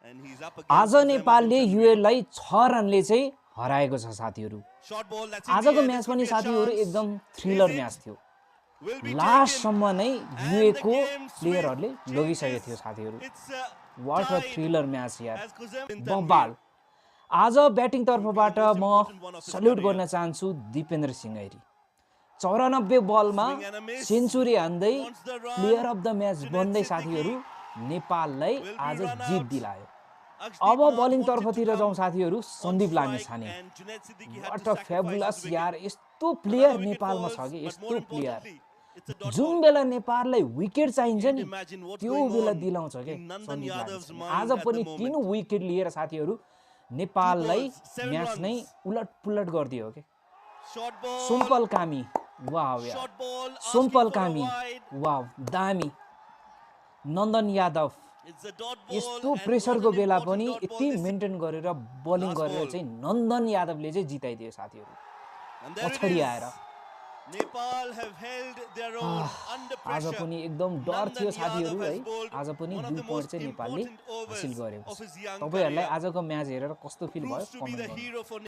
आज नेपालले युएलाई 6 रनले चाहिँ हराएको छ साथीहरू। आजको म्याच पनि साथीहरू एकदम थ्रिलर म्याच थियो। लास्टसम्म नै युएको प्लेयरहरूले लगिसकेको थियो साथीहरू। वाट अ थ्रिलर म्याच यार, बवाल। आज ब्याटिङ तर्फबाट म सल्युट गर्न चाहन्छु दिपेन्द्र सिंह ऐरी। 94 बलमा सेन्चुरी हान्दै प्लेयर अफ द म्याच बन्दै साथीहरू नेपाललाई आज जित दिलायो। अब बलिङ तर्फतिर जाउँ साथीहरू, Sandeep Lamichhane. What a fabulous यार, यस्तो प्लेयर नेपालमा छ कि यस्तो प्लेयर जुन बेला नेपाललाई विकेट चाहिन्छ नि त्यो बेला दिलाउँछ के सन्दीप लामिछाने। आज पनि 3 विकेट लिएर साथीहरू नेपाललाई म्याच नै उलटपुलट गरिदियो के। सुम्पल कामी, वाव यार, सुम्पल कामी, वाव दामी। नन्दन यादव यस्तो प्रेसरको बेला पनि यति मेन्टेन गरेर बलिङ गरेर चाहिँ नन्दन यादवले चाहिँ जिताइदियो साथीहरू पछाडि आएर। आज पनि एकदम डर थियो साथीहरू है। आज पनि 2 पोइन्ट चाहिँ नेपालले हासिल गरेको छ। तपाईहरुलाई आजको म्याच हेरेर कस्तो फिल भयो कमेन्ट गर्नु।